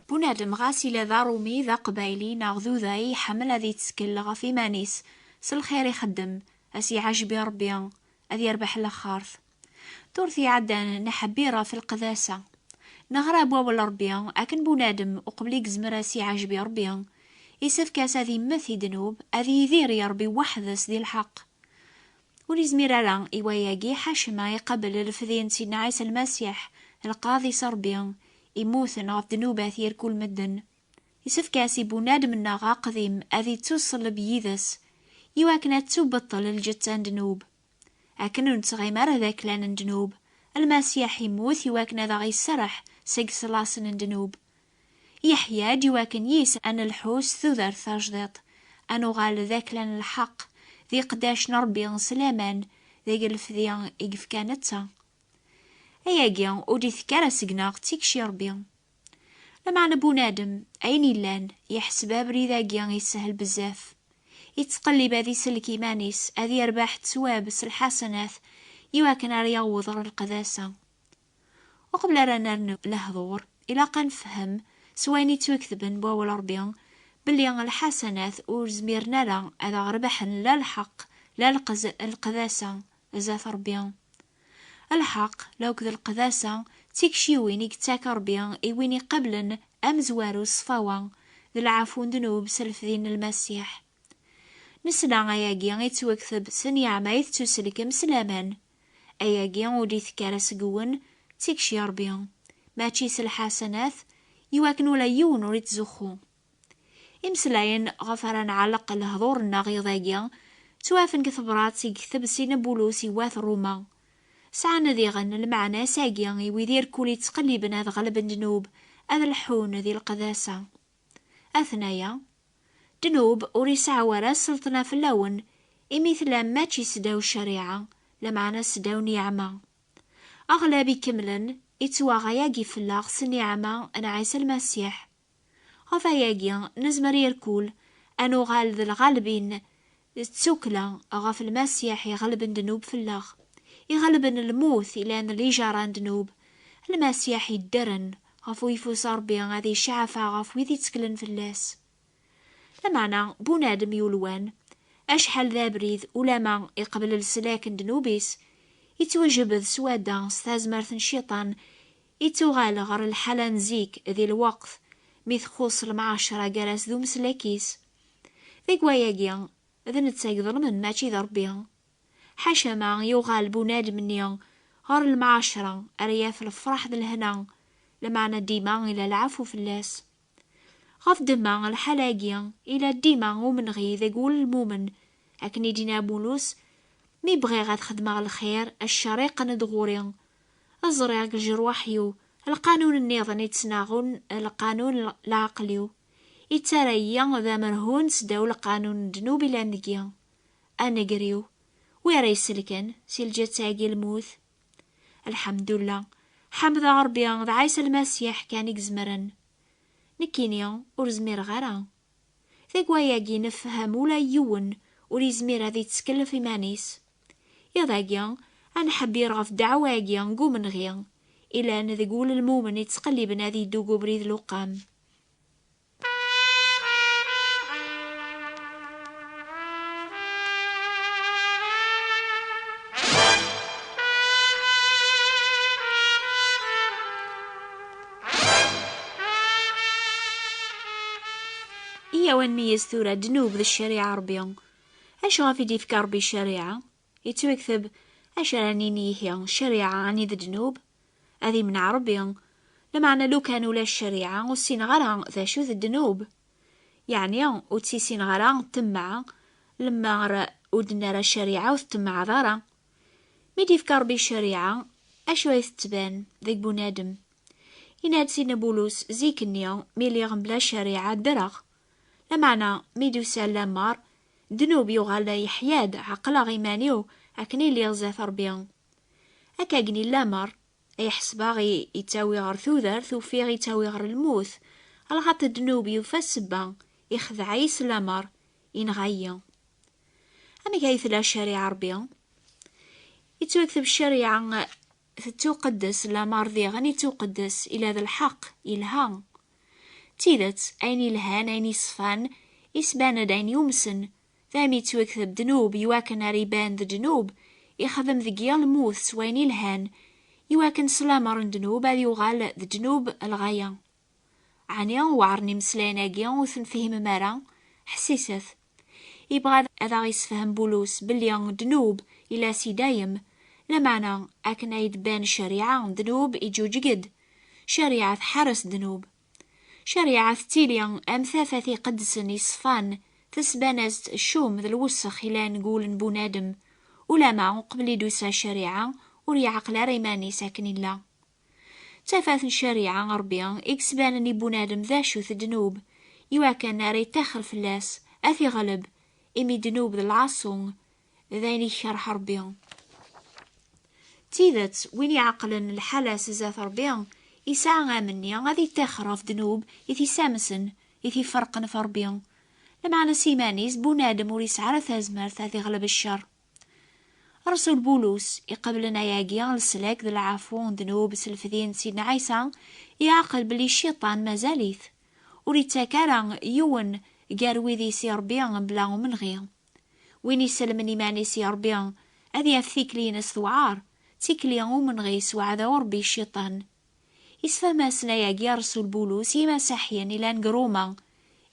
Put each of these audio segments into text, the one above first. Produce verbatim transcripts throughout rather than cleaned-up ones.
Bunadem ɣas ila d aṛumi, d aqbayli neɣ d uday, iḥemmel ad ittkel ɣef iman-is, s lxir ixeddem, a s-iɛajeb i Ṛebbi, ad yerbeḥ laxert. Ddurt iɛeddan nḥebbir ɣef leqdasa. Neɣra deg wawal Ṛebbi akken bunadem uqbel i yezmer a s-iɛajeb i Ṛebbi, isefk-as ad immet i ddnub, ad yidir i Ṛebbi weḥd-s di lḥeqq. Ur izmir ara i wayagi ḥacma iqabel lefdi n Sidna Ɛisa Lmasiḥ, lqaḍi s Ṛebbi, immuten ɣef ddnubat irkul medden. Isefk-as i bunadem-nneɣ aqdim ad ittuṣelleb yid-s, iwakken ad tubeṭṭel lǧetta n ddnub. Akken ur nettɣim ara d aklan n ddnub, Lmasiḥ immut iwakken ad aɣ-iserreḥ seg sselaṣen n ddnub. Yeḥya-d iwakken yis ad nelḥu s tudert tajdiṭ, ad nuɣal d aklan n lḥeqq, d iqeddacen n Ṛebbi s laman, deg lefdi i yefka netta. Ayagi ur d-itekk ara seg-neɣ, d tikci Ṛebbi. Lameɛna bunadem, ayen illan, yeḥseb abrid-agi yeshel bezzaf. Ittqellib ad isellek iman-is, ad yerbeḥ ttwab s lḥasanat, iwakken ara yaweḍ ɣer leqdasa. Uqbel ara nernu lehdur, ilaq ad nefhem s wayen ittwaketben n wawal Ṛebbi belli lḥasanat ur zmiren ara ad aɣ-rebḥen la lḥeqq, la lqez-, leqdasa zdat Ṛebbi. Lḥeqq, la akked leqdasa, d tikciwin i yettak Ṛebbi i win iqablen amezwaru ṣṣfawa d lɛafu n ddnub s lefdi n Lmasiḥ. Nesla ayagi ittwakteb s nniɛma i tettuselkem s laman. Ayagi ur d-itekk ara seg-wen, d tikci Ṛebbi, mačči s lḥasanat, iwakken ula yiwen ur ittzuxxu. Imeslayen ɣef ara nɛelleq lehdur-nneɣ iḍ-agi, ttwafen deg tebrat i yekteb Sidna Bulus i wat Ṛuma. Sɛan diɣen lmeɛna-s-agi i wid irkul ittqelliben ad ɣelben ddnub, ad lḥun di leqdasa. Atnaya, ddnub ur isɛi ara sselṭna fell-awen, imi tellam mačči seddaw ccariɛa, lameɛna seddaw nniɛma. Aɣlab ikemlen ittwaɣ ayagi fell-aɣ s nniɛma n Ɛisa Lmasiḥ. Ɣef wayagi, nezmer irkul ad nuɣal d lɣalbin d ttukla ɣef Lmasiḥ iɣelben ddnub fell-aɣ, iɣelben lmut ilan lijaṛa n ddnub. Lmasiḥ iddren ɣef uyeffus Ṛebbi ad iceɛfeɣ ɣef wid itteklen fell-as. Lameɛna, bunadem yulwan, acḥal d abrid ulama iqbel leslak n ddnub-is, ittwajbed swadda s tazmert n cciṭan, ittuɣal ɣer lḥala n zik di lweqt mi txuṣṣ lemɛacra gar-as d umeslak-is. Deg wayagi, d netta i iḍelmen, mačči d Ṛebbi. Ḥaca ma yuɣal bunadem-nni ɣer lemɛacra ara yaf lefṛaḥ d lehna, lameɛna dima ila lɛafu fell-as. Ɣef ddemma lḥal-agi, ila dima umenɣi deg wul n lmumen, akken i d-yenna Bulus: "Mi bɣiɣ ad xedmeɣ lxir, ccer iqqen-d ɣur-i. Ẓriɣ deg leǧruḥ-iw lqanun nniḍen i ttnaɣun lqanun n leɛqel-iw. Ittarra-yi d amerhun seddaw lqanun n ddnub ilan deg-i. A nnger-iw, wi ara iselken si lǧetta-agi lmut?" Lḥemdullah, ḥemdeɣ Ṛebbi, d Ɛisa Lmasiḥ kan i izemren. Nekkini ur zmireɣ ara. Deg wayagi nefhem ula yiwen ur izmir ad ittkel ɣef iman-is. Iḍ-agi, ad nḥebbir ɣef ddeɛwa-agi n umenɣi, ilan deg wul n lmumen ittqelliben ad yeddu deg ubrid n lewqam. Iyaw ad nmeyyez tura ddnub d ccariɛa Ṛebbi. Acu ɣef i d-ifka Ṛebbi ccariɛa? Yettwakteb: "Acu ara nini ihi, ccariɛa ɛni d ddnub?" Ad imneɛ Ṛebbi. Lameɛna lukan ulac ccariɛa, ur ssineɣ ara d acu d ddnub. Yeɛni ur tt-issineɣ ara, temmeɛ, lemmer ur d-nerra ccariɛa ur tettemmeɛḍ ara. Mi d-ifka Ṛebbi ccariɛa, acu ay tettban deg bunadem? Yenna-d Sidna Bulus zik-nni mi lliɣ mebla ccariɛa ddreɣ. Lameɛna mi d-usa lamer, ddnub yuɣal yeḥya-d, ɛeqleɣ iman-iw akken i lliɣ zdat Ṛebbi. Akka gni lamer, ay ḥesbeɣ i, ittawi ɣer tudert, ufiɣ ittawi ɣer lmut, alaxaṭer ddnub yufa ssebba, ixdeɛ-iyi s lamer, inɣa-yi. Amek ay tella ccariɛa Ṛebbi? Yettwakteb ccariɛa tettuqeddes, lamer diɣen ittuqeddes, ila d lḥeqq, ilha. D tidet, ayen ilhan, ayen iṣfan, isban-d ayen yumsen. Daymi yettwakteb ddnub, iwakken ara iban d ddnub, ixdem deg yir lmut s wayen ilhan, iwakken s lamer n ddnub ad yuɣal d ddnub lɣaya. Ɛni weɛren imeslayen-agi ur ten-fhimem ara? Ḥessiset. Ibɣa ad aɣ-isefhem Bulus belli ddnub ila s i dayem, lameɛna akken ay d-tban ccariɛa, ddnub iǧuǧeg-d. Ccariɛa tḥeres ddnub. Ccariɛa tettili am tafat iqedsen iṣfan, tesban-as-d ccum d lwessex ilan deg wul n bunadem. Ulamma uqbel i d-tusa ccariɛa, ur yeɛqel ara iman-is akken illa. D tafat n ccariɛa n Ṛebbi i yesbanen i bunadem d acu-t ddnub, iwakken ara yettaxer fell-as, ad t-iɣleb, imi ddnub d lɛaṣu, d ayen ikerh Ṛebbi. D tidet, win iɛeqlen lḥala-s zdat Ṛebbi, yesɛa amenni ad yettaxer ɣef ddnub i t-issamsen, i t-iferqen ɣef Ṛebbi. Lameɛna s iman-is, bunadem ur yesɛi ara tazmert ad iɣleb ccer. Ṛṛsul Bulus iqeblen ayagi leslak d lɛafu n ddnub s lefdi n Sidna Ɛisa, iɛqel belli Cciṭan mazal-it. Ur ittak ara yiwen gar wid-is i Ṛebbi mebla umenɣi. Win iselmen iman-is i Ṛebbi, ad yaf tikli-ines tewɛer, tikli umenɣi s weɛdaw Ṛebbi Cciṭan. Isfhem-asen ayagi ṛṛsul Bulus i yimasiḥiyen ilan deg Ṛuma.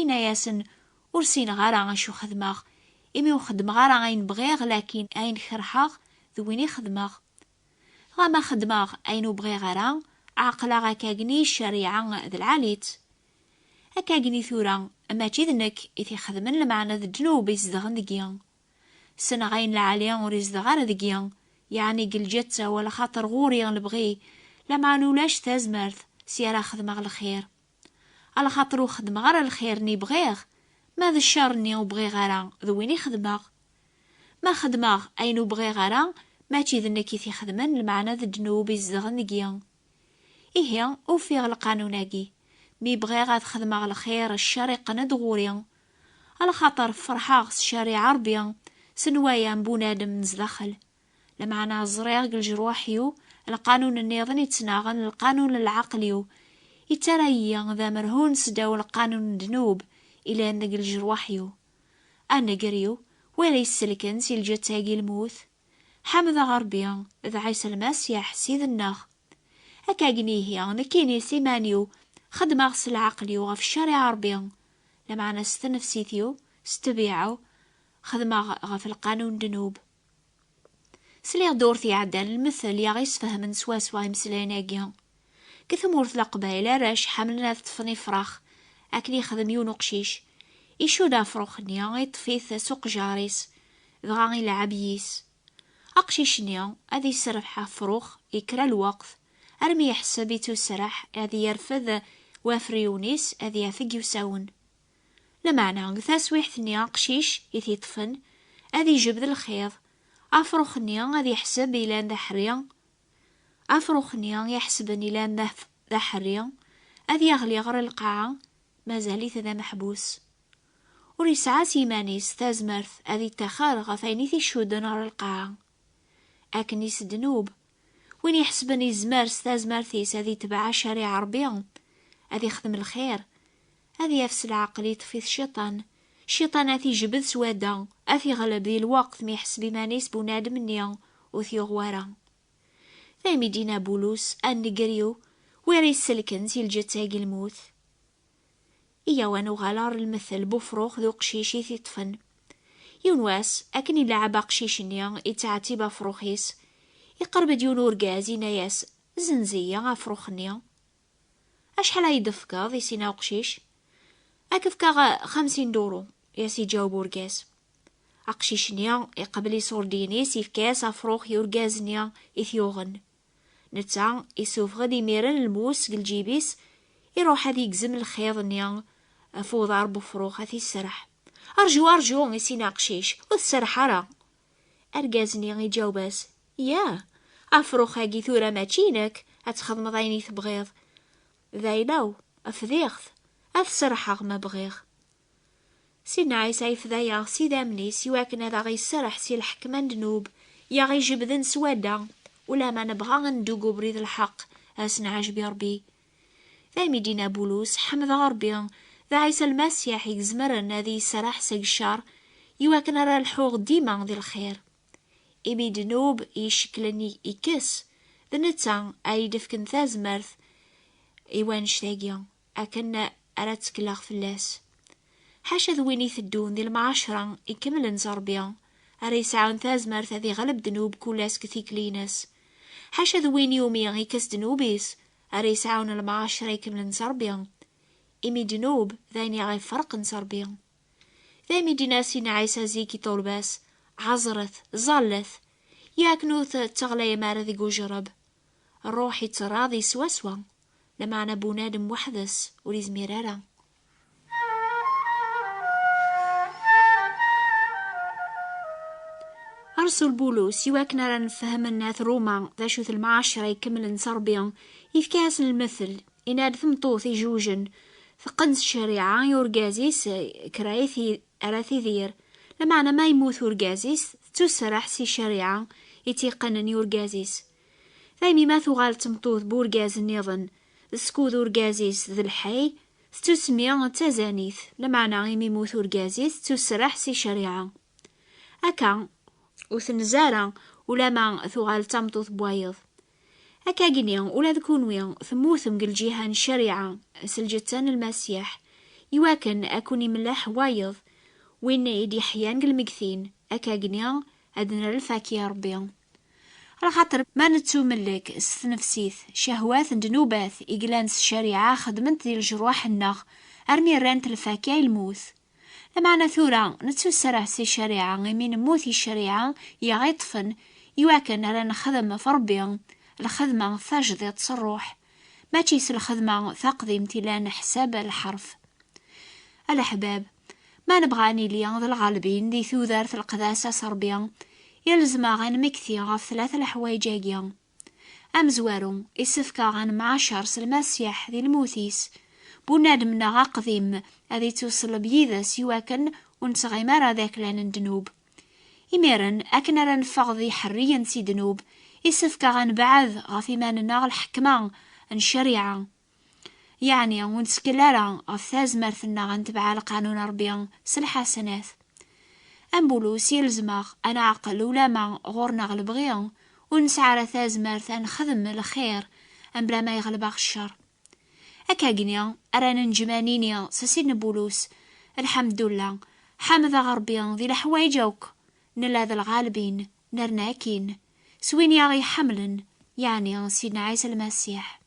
Inna-yasen, ur ssineɣ ara acu xedmeɣ, imi ur xeddmeɣ ara ayen bɣiɣ, lakin ayen kerheɣ d win i xedmeɣ. Dɣa ma xeddmeɣ ayen ur bɣiɣ ara, ɛeqleɣ akkagni ccariɛa d lɛali-tt. Akkagni tura, mačči d nekk i t-ixedmen, lameɛna d ddnub izedɣen deg-i. Ssneɣ ayen lɛali ur izdeɣ ara deg-i, yeɛni deg lǧetta, wala xaṭer ɣur-i lebɣi, lameɛna ulac tazmert s ara xedmeɣ lxir. Ala xaṭer ur xeddmeɣ ara lxir-nni bɣiɣ, ma d ccer-nni ur bɣiɣ ara, d win i xedmeɣ. Ma xedmeɣ ayen ur bɣiɣ ara, mačči d nekk i t-ixedmen, lameɛna d ddnub izedɣen deg-i. Ihi, ufiɣ lqanun-agi. Mi bɣiɣ ad xedmeɣ lxir, ccer iqqen-d ɣur-i. Ala xaṭer ferḥeɣ s ccariɛa Ṛebbi, s nnwaya n bunadem n zdaxel. Lameɛna ẓriɣ deg leǧruḥ-iw lqanun nniḍen ittnaɣen lqanun n lɛaqel-iw, ittarra-yi d amerhun seddaw lqanun n ddnub ilan deg leǧruḥ-iw. A nnger-iw, wi ara isselken si lǧetta-agi lmut? Ḥemdeɣ Ṛebbi d Ɛisa Lmasiḥ, Ssid-nneɣ. Akkagni ihi, nekkini s iman-iw, xeddmeɣ s lɛaqel-iw ɣef ccariɛa Ṛebbi, lameɛna s tnefsit-iw, s ṭṭbiɛa-w, xeddmeɣ ɣef lqanun n ddnub. Sliɣ-d ur t-iɛeddan lmettel i aɣ-isfehmen swaswa imeslayen-agi. Deg tmurt n Leqbayel, arrac ḥemmlen ad ṭṭfen ifrax, akken yexdem yiwen uqcic. Icudd afrux-nni, iṭṭef-it s uqjar-is, dɣa ilɛeb yis. Aqcic-nni ad iserbeḥ afrux i kra lweqt, armi yeḥseb ittuserreḥ, ad yerfed wafriwen-is, ad yaf deg iwsawen. Lameɛna, deg taswiḥt-nni aqcic i t-iṭṭfen, ad ijebd lxiḍ. Afrux-nni ad yeḥseb ilan d aḥerri. Afrux-nni iḥesben ilan d af-, d aḥerri, ad yeɣli ɣer lqaɛa, mazal-it d ameḥbus. Ur yesɛa s yiman-is tazmert ad ittaxer ɣef ayen i t-icudden ɣer lqaɛa. Akken i s-ddnub. Win iḥesben yezmer s tazmert-is ad itbeɛ ccariɛa Ṛebbi, ad ixdem lxir, ad yaf s leɛqel iṭṭef-it Cciṭan. Cciṭan ad t-ijbed s wadda, ad t-iɣleb di lweqt mi iḥseb iman-is bunadem-nni ur t-yuɣ wara. Daymi d-yenna Bulus, a nnger-iw, wi ara isselken si lǧetta-agi lmut? Iyyaw ad nuɣal ɣer lmettel n ufrux d uqcic i t-iṭṭfen. Yiwen wass, akken ilɛeb aqcic-nni, ittɛettib afrux-is, iqerreb-d yiwen urgaz, yenna-yas, zzenz-iyi afrux-nni. Acḥal ay d-tefkeḍ? I s-yenna uqcic. Ad k-fkeɣ xemsin duru, i as-iǧaweb urgaz. Aqcic-nni iqbel iṣurdiyen-is, yefka-as afrux i urgaz-nni i t-yuɣen. Netta isuffeɣ-d imiren lmus seg lǧib-is, iruḥ ad yegzem lxiḍ-nni ɣef uḍar n wefrux, ad t-iserreḥ. Rju, rju, i s-yenna aqcic, ur tserreḥ ara. Argaz-nni iǧaweb-as, ya, afrux-agi tura mačči inek, ad txedmeḍ ayen i tebɣiḍ. D ayla-w, fdiɣ-t, ad t-serrḥeɣ ma bɣiɣ. Sidna Ɛisa yefda-yaɣ s idammen-is iwakken ad aɣ-iserreḥ si lḥekma n ddnub i aɣ-ijebden s wadda, ulamma nebɣa ad neddu deg ubrid n lḥeqq, ad s-nɛejb i Ṛebbi. Daymi d-yenna Bulus, ḥemdeɣ Ṛebbi, d Ɛisa Lmasiḥ i izemren ad iyi-iserreḥ seg ccer, iwakken ara lḥuɣ dima di lxir. Imi ddnub i icekklen i-, ikkes, d netta ara yi-d-ifken tazmert i wannect-agi, akken ara ttekleɣ fell-as. Ḥaca d win iteddun di lemɛacra ikemlen s Ṛebbi, ara yesɛun tazmert ad iɣleb ddnub kul ass deg tikli-ines. Ḥaca d win iwumi ikkes ddnub-is, ara yesɛun lemɛacra ikemlen s Ṛebbi. Imi ddnub d ayen i ɣ-iferqen s Ṛebbi. Daymi d-yenna Sidna Ɛisa zik i ṭṭulba-s, ɛeẓret, ẓallet, yak ur tettɣlayem ara deg ujerreb. Ṛṛuḥ ittraḍi swaswa, lameɛna bunadem weḥd-s ur izmir ara. Ṛṛsul Bulus, iwakken ara nefhem n at Ṛuma d acu-t lemɛacra ikemlen s Ṛebbi, yefka-asen lmettel, yenna-d: tameṭṭut ijujen teqqen s ccariɛa i urgaz-is, kra i ti-, ara tidir. Lameɛna ma yemmut urgaz-is, tettuserreḥ si ccariɛa i tt-iqqnen i urgaz-is. Daymi ma tuɣal tmeṭṭut b urgaz nniḍen, d skud urgaz-is d lḥay, tettusmi d tazanit, lameɛna imi yemmut urgaz-is, tettuserreḥ si ccariɛa. Akka, ur tenza ara ulama tuɣal d tameṭṭut n wayeḍ. Akkagini, ula d kunwi temmutem deg lǧiha n ccariɛa s lǧetta n Lmasiḥ, iwakken ad ken-imelleḥ wayeḍ, win i d-yeḥyan deg lmegtin, akkagini ad nrelf akya Ṛebbi. Lxaṭer ma nettumellek s tnefsit, cahwat n ddnubat i yellan s ccariɛa xedment di lejruḥ-nneɣ armi rrant lfakya i lmut. Lameɛna tura nettuserreḥ si ccariɛa, imi nemmut i ccariɛa i aɣ-iṭṭfen, iwakken ara nexdem ɣef Ṛebbi lxedma tajdiṭ s ṛṛuḥ, mačči s lxedma taqdimt ilan ḥsab lḥerf. A leḥbab, ma nebɣa ad nili d lɣalbin di tudert n leqdasa s Ṛebbi, yelzem-aɣ ad nmekti ɣef tlata leḥwayeǧ-agi. Amezwaru, isefk-aɣ ad nemɛacar s Lmasiḥ di lmut-is. Bunadem-nneɣ aqdim ad ittuṣelleb yid-s iwakken ur nettɣim ara d aklan n ddnub. Imiren, akken ara neffeɣ d iḥerriyen si ddnub, isefk-aɣ ad nebɛed ɣef iman-nneɣ lḥekma n ccariɛa. Yeɛni, ur nettkel ara ɣef tazmert-nneɣ ad netbeɛ lqanun n Ṛebbi s lḥasanat. Am Bulus, yelzem-aɣ ad neɛqel ulama ɣur-neɣ lebɣi, ur nesɛi ara tazmert ad nexdem lxir mebla ma yeɣleb-aɣ ccer. Akkagni ara nenǧem ad nini s Sidna Bulus: Lḥemdullah, ḥemdeɣ Ṛebbi di leḥwayeǧ akk, nella d lɣalbin, nerna akin, s win i aɣ-iḥemmlen, yeɛni Sidna Ɛisa Lmasiḥ.